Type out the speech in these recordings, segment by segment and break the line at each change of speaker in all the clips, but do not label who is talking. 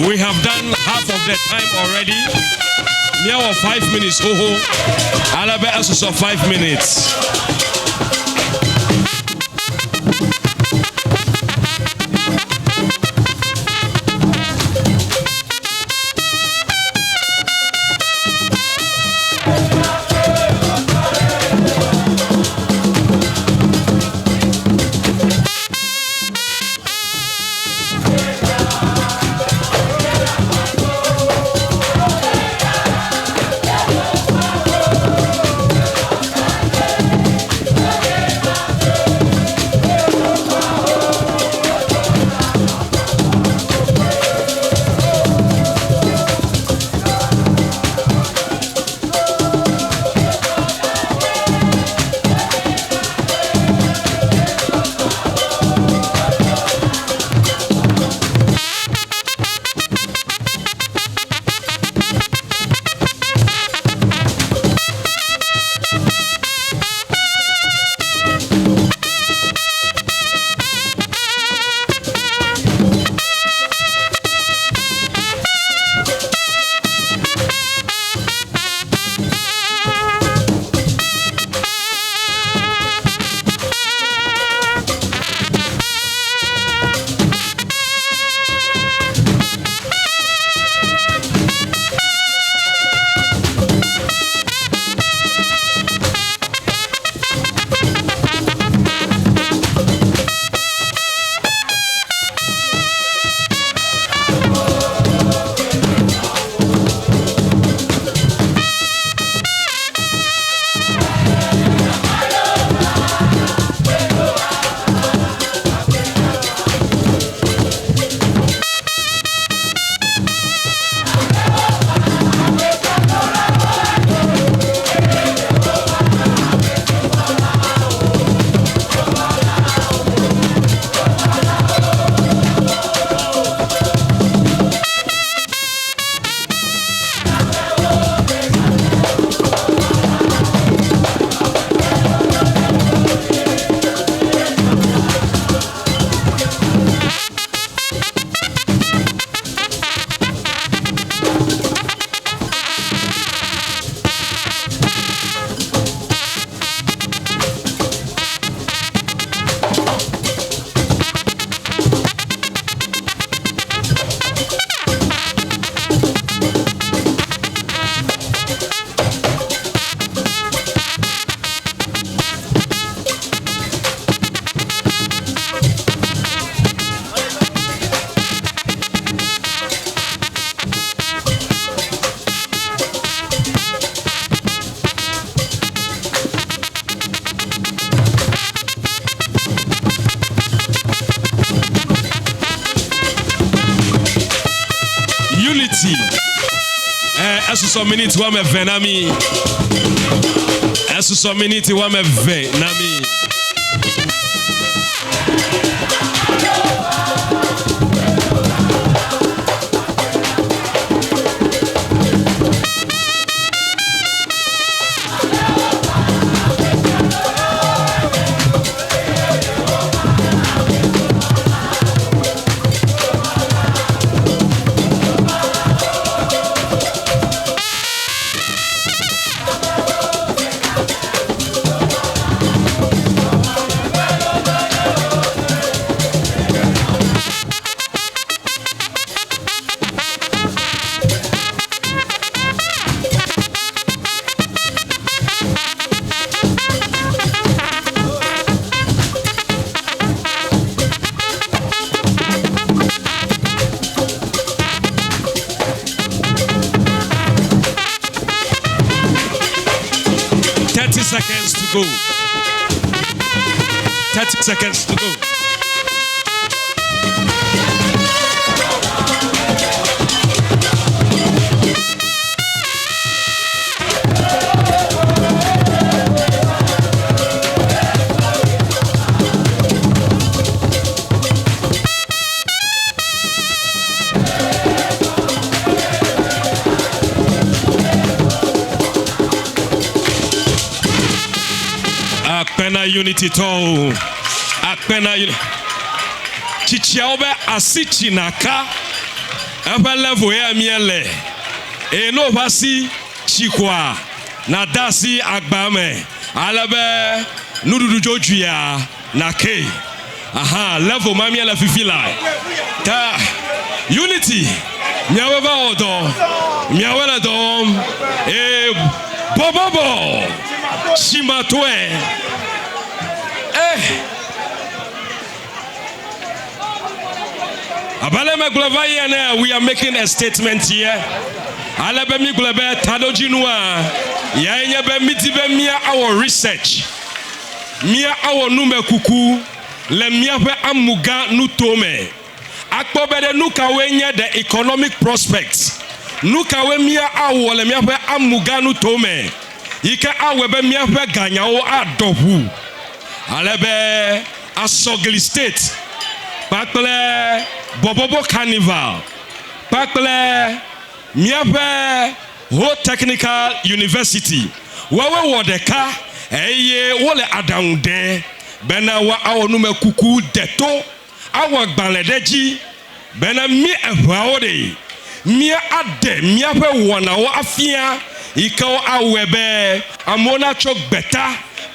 We have done half of the time already. Míawɔ 5 minutes xoxo. Ale be esusɔ 5 minutes. esusɔ miniti woame eve na mi. Esusɔ miniti woame eve na mi. 30 seconds to go. 30 seconds to go. Akpena Unity tɔwo, akpena Unity. Tsitsiawo be asi tsi naka eƒe level ya míele. Eye ne woƒe asi tsi koa, nàde asi agba me ale be nuɖuɖu dzodzoea nakee. Aha, level ma míele fifi lae. Ta Unity, miawoe va wɔ dɔ, miawoe le dɔ wɔm. Eye bɔbɔbɔ tsimatɔe. Eh! Abe ale megblɔ va yi ene, we are making a statement here. Ale be mígblɔe be taɖodzinua yae nye be mídi be mía awɔ research, mía awɔ numekuku le míaƒe amugã nutome akpɔ be ɖe nukawoe nye the economic prospects, nukawoe mía awɔ le míaƒe amugã nutome yi ke awɔe be míaƒe ganyawo aɖɔ ʋu ale be Asɔgli State kpakple Bɔbɔbɔ Carnival kpakple míaƒe Ho Technical University woawoe wɔ ɖeka eye wole aɖaŋu ɖe bena woawɔ numekuku deto awɔ agbalẽ ɖe edzi bena mí eŋeawo ɖe mía aɖe míaƒe wɔnawo afia yi ke woawɔe be amewo natsɔ gbeta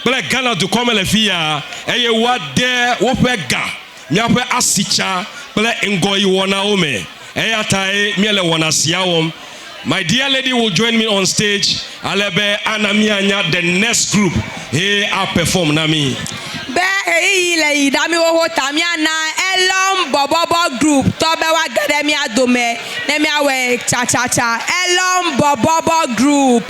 kple Ghana dukɔ me le fiya eye woade woƒe ga míaƒe asitsa kple ŋgɔyiwɔnawo me. Eya tae míele wɔna sia wɔm. My dear lady will join me on stage ale be ana míanya the next group he a perform na mí.
Be ɣeyiɣi le yi ɖa mí xoxo ta míana Elɔm Bɔbɔbɔ Group tɔ be woage ɖe mía dome ne míawɔe tsatsatsa. Elɔm Bɔbɔbɔ Group.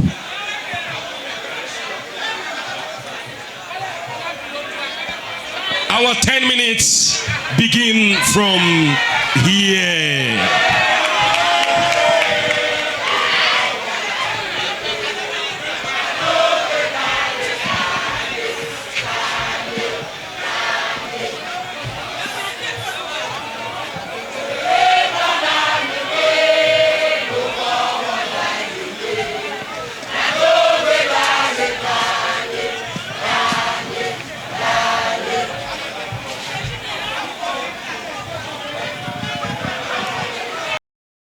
Our 10 minutes begin from here.